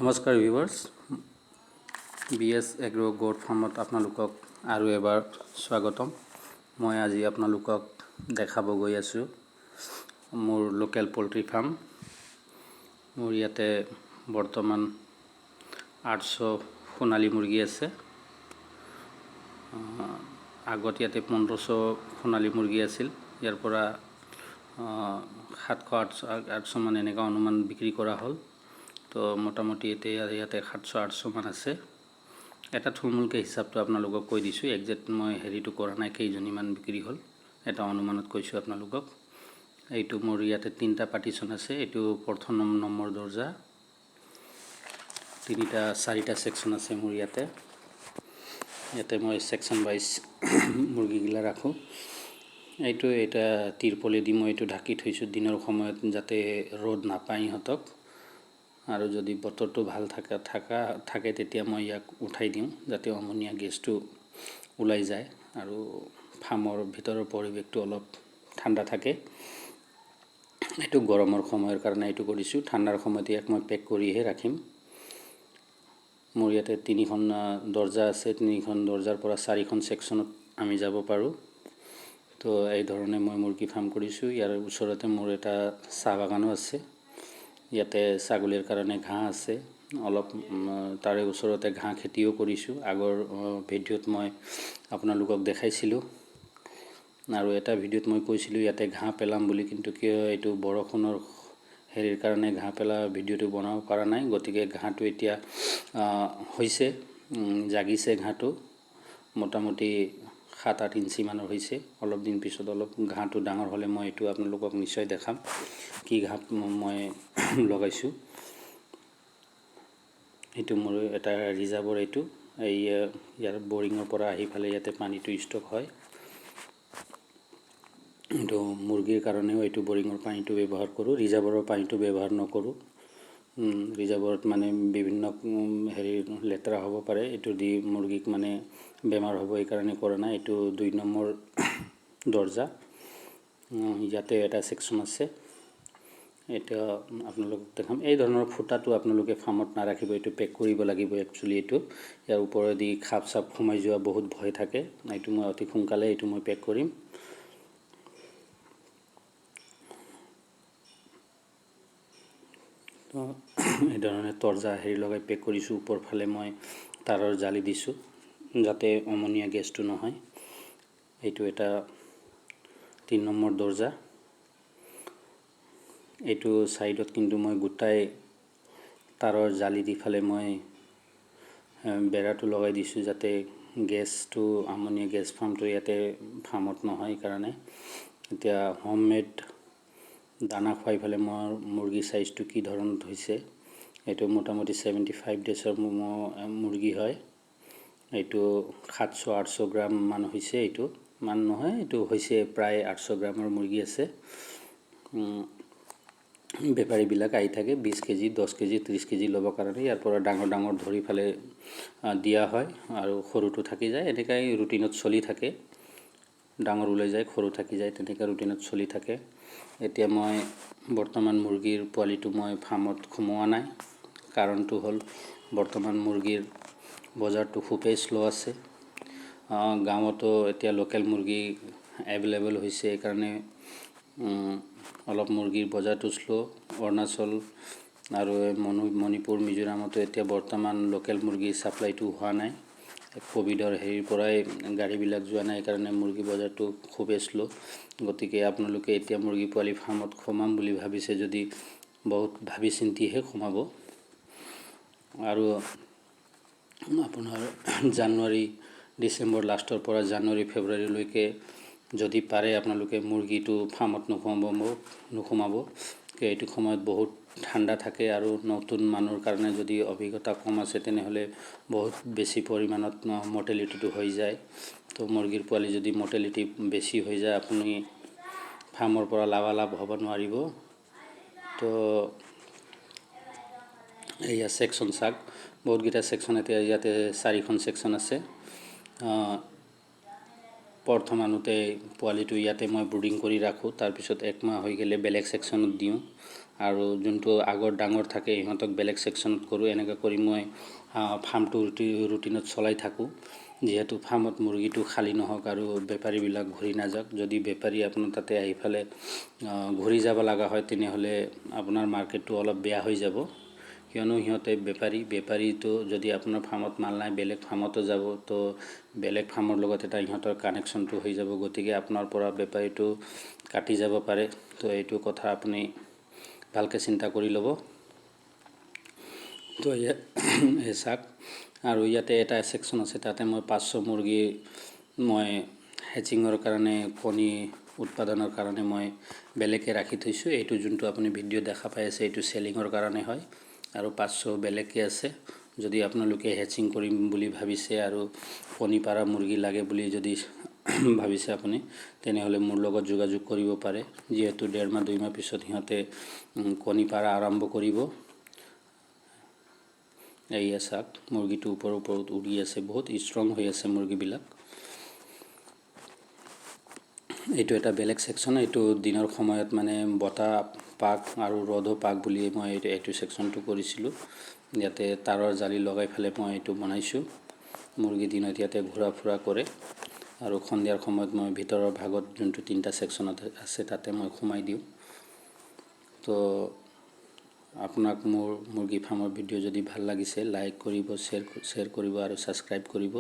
নমস্কাৰ viewers, B S agro' গোট ফাৰ্মত আপোনালোকক আৰু এবাৰ স্বাগতম। মই আজি আপোনালোকক দেখাব গৈ আছোঁ মোৰ লোকেল পল্ট্ৰি ফাৰ্ম। মোৰ ইয়াতে বৰ্তমান 800 সোণালী মুৰ্গী আছে। আগত ইয়াতে 1500 সোণালী মুৰ্গী আছিল। ইয়াৰ পৰা 700, 800, 800মান এনেকুৱা অনুমান বিক্ৰী কৰা হ'ল। তো মোটামুটি এতিয়া ইয়াতে 700, 800মান আছে। এটা থুলমূলকৈ হিচাপটো আপোনালোকক কৈ দিছোঁ। একজেক্ট মই হেৰিটো কৰা নাই, কেইজনীমান বিক্ৰী হ'ল, এটা অনুমানত কৈছোঁ আপোনালোকক। এইটো মোৰ ইয়াতে তিনিটা পাৰ্টিশ্যন আছে। এইটো প্ৰথম নম্বৰ দৰ্জা। তিনিটা, চাৰিটা ছেকশ্যন আছে মোৰ ইয়াতে। ইয়াতে মই ছেকশ্যন ৱাইজ মুৰ্গীগিলা ৰাখোঁ। এইটো এটা তিৰপলেদি মই এইটো ঢাকি থৈছোঁ, দিনৰ সময়ত যাতে ৰ'দ নাপায় ইহঁতক। আৰু যদি বতৰটো ভাল থকা থকা থাকে, তেতিয়া মই ইয়াক উঠাই দিওঁ, যাতে অমনিয়া গেছটো ওলাই যায় আৰু ফাৰ্মৰ ভিতৰৰ পৰিৱেশটো অলপ ঠাণ্ডা থাকে। এইটো গৰমৰ সময়ৰ কাৰণে এইটো কৰিছোঁ। ঠাণ্ডাৰ সময়ত ইয়াক মই পেক কৰিহে ৰাখিম। মোৰ ইয়াতে তিনিখন দৰ্জা আছে। তিনিখন দৰ্জাৰ পৰা চাৰিখন ছেকশ্যনত আমি যাব পাৰোঁ। তো এই ধৰণে মই মুৰ্গী ফাৰ্ম কৰিছোঁ। ইয়াৰ ওচৰতে মোৰ এটা চাহ বাগানো আছে। ইয়াতে ছাগলীৰ কাৰণে ঘাঁহ আছে অলপ। তাৰে ওচৰতে ঘাঁহ খেতিও কৰিছোঁ। আগৰ ভিডিঅ'ত মই আপোনালোকক দেখাইছিলোঁ আৰু এটা ভিডিঅ'ত মই কৈছিলোঁ ইয়াতে ঘাঁহ পেলাম বুলি। কিন্তু কিয় এইটো বৰষুণৰ হেৰিৰ কাৰণে ঘাঁহ পেলা ভিডিঅ'টো বনাব পৰা নাই। গতিকে ঘাঁহটো এতিয়া হৈছে, জাগিছে। ঘাঁহটো মোটামুটি 7-8 ইঞ্চিমানৰ হৈছে। অলপ দিন পিছত অলপ ঘাঁহটো ডাঙৰ হ'লে মই এইটো আপোনালোকক নিশ্চয় দেখাম, কি ঘাঁহ মই লগাইছোঁ। এইটো মোৰ এটা ৰিজাৰ্ভৰ। এইটো এই ইয়াৰ বৰিঙৰ পৰা আহি পেলাই ইয়াতে পানীটো ষ্টক হয়। এইটো মুৰ্গীৰ কাৰণেও এইটো বৰিঙৰ পানীটো ব্যৱহাৰ কৰোঁ, ৰিজাৰ্ভৰৰ পানীটো ব্যৱহাৰ নকৰোঁ। ৰিজাৰ্ভৰত মানে বিভিন্ন হেৰি লেতেৰা হ'ব পাৰে, এইটো দি মুৰ্গীক মানে বেমাৰ হ'ব, এইকাৰণে কৰা নাই। এইটো 2 নম্বৰ দৰ্জা। ইয়াতে এটা ছেকশ্যন আছে, এতিয়া আপোনালোকক দেখাম। এই ধৰণৰ ফুটাটো আপোনালোকে ফাৰ্মত নাৰাখিব। এইটো পেক কৰিব লাগিব একচুৱেলি। এইটো ইয়াৰ ওপৰেদি সাপ চাপ সোমাই যোৱা বহুত ভয় থাকে। এইটো মই অতি সোনকালে এইটো মই পেক কৰিম। তো এই ধৰণে তৰ্জা হেৰি লগাই পেক কৰিছোঁ। ওপৰ ফালে মই তাৰৰ জালি দিছোঁ, যাতে অমনিয়া গেছটো নহয়। এইটো এটা 3 নম্বৰ দৰ্জা। এইটো ছাইডত কিন্তু মই গোটাই তাৰৰ জালি দি ফালে মই বেৰাটো লগাই দিছোঁ, যাতে গেছটো, আমনিয়া গেছ ফাৰ্মটো ইয়াতে ফাৰ্মত নহয় কাৰণে। এতিয়া হোমমেড দানা খুৱাই পেলাই মোৰ মুৰ্গীৰ চাইজটো কি ধৰণত হৈছে। এইটো মোটামুটি 75 ডেইজৰ মুৰ্গী হয়। এইটো 700, 800 গ্ৰাম মান হৈছে। এইটো মান নহয়, এইটো হৈছে প্ৰায় 800 গ্ৰামৰ মুৰ্গী আছে। বেপাৰীবিলাক আহি থাকে 20 কেজি, 10 কেজি, 30 কেজি ল'বৰ কাৰণে। ইয়াৰ পৰা ডাঙৰ ডাঙৰ ধৰি পেলাই দিয়া হয় আৰু সৰুটো থাকি যায়। এনেকুৱাই ৰুটিনত চলি থাকে। ডাঙৰ ওলাই যায়, সৰু থাকি যায়, তেনেকৈ ৰুটিনত চলি থাকে। এতিয়া মই বৰ্তমান মুৰ্গীৰ পোৱালিটো মই ফাৰ্মত সোমোৱা নাই। কাৰণটো হ'ল বৰ্তমান মুৰ্গীৰ বজাৰটো খুবেই শ্ল' আছে। গাঁৱতো এতিয়া লোকেল মুৰ্গী এভেইলেবল হৈছে, সেইকাৰণে অলপ মুৰ্গীৰ বজাৰটো শ্ল'। অৰুণাচল আৰু মণিপুৰ, মিজোৰামতো এতিয়া বৰ্তমান লোকেল মুৰ্গীৰ ছাপ্লাইটো হোৱা নাই। ক'ভিডৰ হেৰিৰ পৰাই গাড়ীবিলাক যোৱা নাই, সেইকাৰণে মুৰ্গী বজাৰটো খুবেই শ্ল'। গতিকে আপোনালোকে এতিয়া মুৰ্গী পোৱালি ফাৰ্মত সোমাম বুলি ভাবিছে যদি, বহুত ভাবি চিন্তিহে সোমাব। আৰু আপোনাৰ জানুৱাৰী, ডিচেম্বৰ লাষ্টৰ পৰা জানুৱাৰী, ফেব্ৰুৱাৰীলৈকে যদি পাৰে আপোনালোকে মুৰ্গীটো ফাৰ্মত নোসোমাব নোসোমাব। এইটো সময়ত বহুত ঠাণ্ডা থাকে আৰু নতুন মানুহৰ কাৰণে যদি অভিজ্ঞতা কম আছে, তেনেহ'লে বহুত বেছি পৰিমাণত মৰ্টেলিটিটো হৈ যায়। তো মুৰ্গীৰ পোৱালি যদি মৰ্টেলিটি বেছি হৈ যায়, আপুনি ফাৰ্মৰ পৰা লাভালাভ হ'ব নোৱাৰিব। তো এয়া ছেকশ্যন চাওক, বহুতকেইটা ছেকশ্যন। এতিয়া ইয়াতে চাৰিখন ছেকশ্যন আছে। প্ৰথম আনোতে পোৱালিটো ইয়াতে মই ব্ৰুডিং কৰি ৰাখোঁ। তাৰপিছত এক মাহ হৈ গ'লে বেলেগ ছেকশ্যনত দিওঁ। আৰু যোনটো আগৰ ডাঙৰ থাকে, ইহঁতক বেলেগ ছেকশ্যনত কৰোঁ। এনেকৈ কৰি মই ফাৰ্মটো ৰুটিনত চলাই থাকোঁ, যিহেতু ফাৰ্মত মুৰ্গীটো খালী নহওক আৰু বেপাৰীবিলাক ঘূৰি নাযাওক। যদি বেপাৰী আপোনাৰ তাতে আহি পেলাই ঘূৰি যাব লগা হয়, তেনেহ'লে আপোনাৰ মাৰ্কেটটো অলপ বেয়া হৈ যাব। কিয়নো সিহঁতে বেপাৰী, বেপাৰীটো যদি আপোনাৰ ফাৰ্মত মাল নাই, বেলেগ ফাৰ্মতো যাব। তো বেলেগ ফাৰ্মৰ লগত এটা ইহঁতৰ কানেকশ্যনটো হৈ যাব, গতিকে আপোনাৰ পৰা বেপাৰীটো কাটি যাব পাৰে। তো এইটো কথা আপুনি ভালকৈ চিন্তা কৰি ল'ব। তো ইয়াত চাওক, আৰু ইয়াতে এটা ছেকশ্যন আছে, তাতে মই 500 মুৰ্গী মই হেচিঙৰ কাৰণে, কণী উৎপাদনৰ কাৰণে মই বেলেগকৈ ৰাখি থৈছোঁ। এইটো যোনটো আপুনি ভিডিঅ' দেখা পাই আছে, এইটো চেলিঙৰ কাৰণে হয় আৰু 500 বেলেগকৈ আছে। যদি আপোনালোকে হেচিং কৰিম বুলি ভাবিছে আৰু কণী পাৰা মুৰ্গী লাগে বুলি যদি ভাবিছে আপুনি, তেনেহ'লে মোৰ লগত যোগাযোগ কৰিব পাৰে, যিহেতু ডেৰ মাহ 2 মাহ পিছত সিহঁতে কণী পাৰা আৰম্ভ কৰিব। এয়া চাওক, মুৰ্গীটো ওপৰৰ ওপৰত উৰি আছে, বহুত ষ্ট্ৰং হৈ আছে মুৰ্গীবিলাক। এইটো এটা বেলেগ ছেকশ্যন। এইটো দিনৰ সময়ত মানে বতাহ পাক আৰু ৰ'দো পাক বুলি মই এইটো ছেকশ্যনটো কৰিছিলোঁ। ইয়াতে তাৰৰ জালি লগাই পেলাই মই এইটো বনাইছোঁ। মুৰ্গী দিনত ইয়াতে ঘূৰা ফুৰা কৰে আৰু সন্ধিয়াৰ সময়ত মই ভিতৰৰ ভাগত যোনটো তিনিটা ছেকশ্যনত আছে, তাতে মই সোমাই দিওঁ। তো আপোনাক মোৰ মুৰ্গী ফাৰ্মৰ ভিডিঅ' যদি ভাল লাগিছে, লাইক কৰিব, শ্বেয়াৰ কৰিব আৰু ছাবস্ক্ৰাইব কৰিব।